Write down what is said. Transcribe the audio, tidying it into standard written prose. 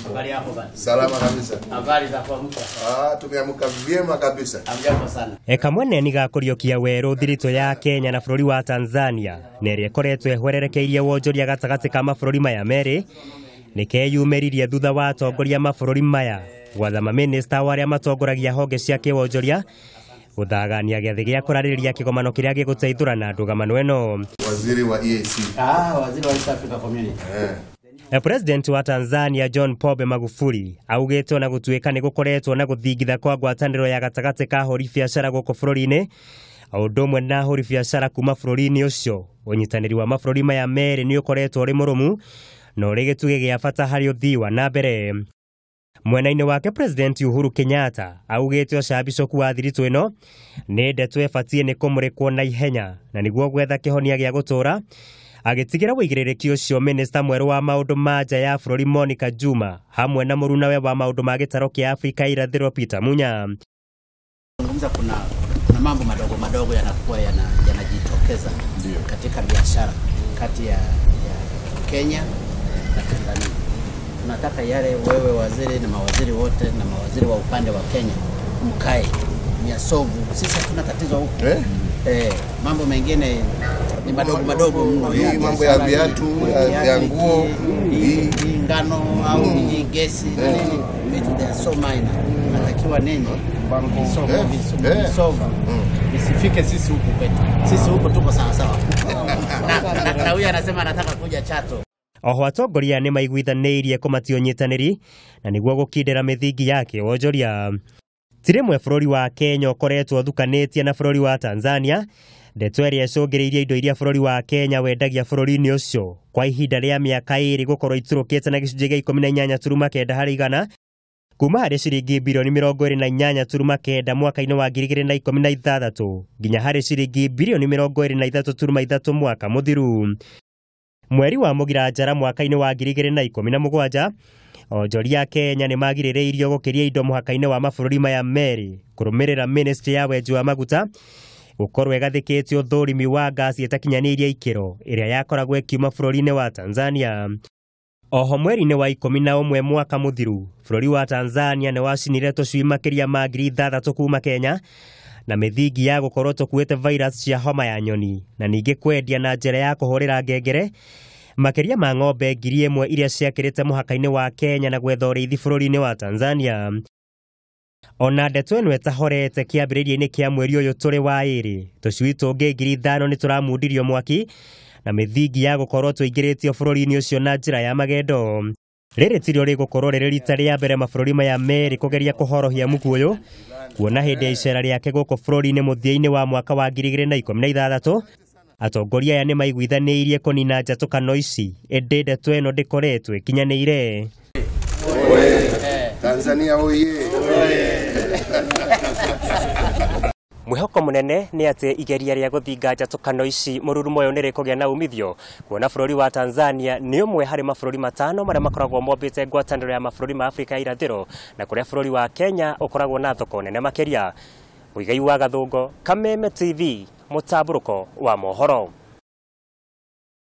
Habari yako bana? Salama kabisa. Habari za kuamka? Ah, tumeamka vyema kabisa. Hamjambo sana. Kamwene ni gakũriũkia werũ thiritũ ya Kenya na bũrũri wa Tanzania na ĩrĩa ĩkoretwo ĩhwererekeirie wonjoria gatagatĩ ka mabũrũri maya merĩ nĩ keyumĩririe thutha wa atongoria mabũrũri maya gwatha mamĩnĩsta wa arĩa matongoragia honge cia kĩwonjoria gũthagania gĩathĩ gĩa kũrarĩrĩria kĩgomano kĩrĩa gĩgũteithũrana ndũgamano ĩno. Waziri wa EAC. Ah, waziri wa East Africa Community. President wa Tanzania John Pombe Magufuli augĩte ona gũtuĩka nĩ gũkoretwo na gũthingitha kwa ngwatanĩro ya gatagatĩ ka ahũri biacara gũkũ bũrũri-inĩ o ũndũ ũmwe na ahũri biacara kuma bũrũri-inĩ ũcio, ũnyitanĩri wa mabũrũri maya merĩ nĩ ũkoretwo ũrĩ mũrũmu na ũrĩ gĩtugĩ gĩa bata harĩ ũthii wa na mbere. Mwena-inĩ wake President Uhuru Kenyatta augĩte ũcabicũku wa thiritũ ĩno nĩ ndeto ĩbatiĩ nĩ kũmũrĩkwo na ihenya na nĩguo gwetha kĩhonia gĩa gũtũũra, agĩtigĩra ũigĩrĩrĩki ũcio minista mwerũ wa maũndũ ma nja ya bũrũri Monica Juma hamwe na mũrunawe wa maũndũ ma gĩtaro kĩa Afrika irathĩro Peter Munya. Zungumza, kuna mambo madogo madogo yanakuwa yanajitokeza katika biashara kati ya Kenya na Tanzania. Tunataka yale wewe waziri na mawaziri wote na mawaziri wa upande wa Kenya mkae miasovu. Sisi hatuna tatizo huko. Mambo mengine ni madogo madogo mno. Hii mambo ya viatu, ya nguo, hii ngano au hii gesi na nini, vitu they are so minor. Natakiwa nini? Visovu. Isifike sisi huku kwetu. Sisi huku tuko sawa sawa. Na huyu anasema anataka kuja Chato. Oho atongoria nĩ maiguithanĩirie kũmatia ũnyitanĩri na nĩguo gũkindĩra mĩthingi ya kĩwonjoria. Ti rĩmwe bũrũri wa Kenya ũkoretwo ũthukanĩtie na bũrũri wa Tanzania, ndeto ĩrĩa ĩcũngĩrĩirie indo iria bũrũri wa Kenya wendagia bũrũri-inĩ ũcio kwa ihinda rĩa mĩaka 2 gũkorwo iturũkĩte na gĩcunjĩ gĩa 18.9 harĩ igana kuma harĩ ciringi birioni 28.9 mwaka-inĩ wa 2016 nginya harĩ ciringi birioni 23.3 mwaka mũthiru. Mweri wa Mũgira njara mwaka-inĩ wa 2017 onjoria Kenya nĩ magirĩrĩirio gũkĩria indo mũhaka-inĩ wa mabũrũri maya merĩ kũrũmĩrĩra ministry ya wenji wa maguta gũkorwo ĩgathĩkĩte ũthũrimi wa ngasi ĩtakinyanĩirie ikĩro ĩrĩa yakoragwo ĩkiuma bũrũri-inĩ wa Tanzania. Oho mweri-inĩ wa 11 mwaka mũthiru bũrũri wa Tanzania nĩ wacinire tũcui makĩria ma 6,000 kuma Kenya na mĩthingi ya gũkorwo tũkuĩte virus cia homa ya nyoni na ningĩ kwendia na njĩra ya kũhũrĩra ngengere makĩria ma ng'ombe 1,000 iria ciakĩrĩte mũhaka-inĩ wa Kenya na gwetha ũrĩithi bũrũri-inĩ wa Tanzania. Ona ndeto ĩno ĩtahorete kĩambĩrĩria-inĩ kĩa mweri ũyũ tũrĩ wa 2 tũcui tũngĩ 5,000 nĩ tũramundirio mwaki na mĩthingi ya gũkorwo tũingĩrĩtio bũrũri-inĩ ũcio na njĩra ya magendo. Rĩrĩ tirio rĩgũkorwo rĩrĩ rita rĩa mbere mabũrũri maya merĩ kũgeria kũhorohia muku ũyũ kuona hĩndĩ ya icera rĩake gũkũ bũrũri-inĩ mũthia-inĩ wa mwaka wa 2016 atongoria aya nĩ maiguithanĩirie kũnina njatũkano ici ĩndĩ ndeto ĩno ndĩkoretwo ĩkinyanĩire. Tanzania oye. Mwĩhoko mũnene nĩ atĩ igeria rĩa gũthinga njatũkano ici mũrurumo ũyũ nĩ rĩkũgĩa na umithio kuona bũrũri wa Tanzania nĩ ũmwe harĩ mabũrũri 5 marĩa makoragwo mombĩte ngwatanĩro ya mabũrũri ma Afrika ya irathĩro na kũrĩa bũrũri wa Kenya ũkoragwo na thoko nene makĩria. Mũigai wa Gathũngo, Kameme TV, mũtambũrũko wa mohoro.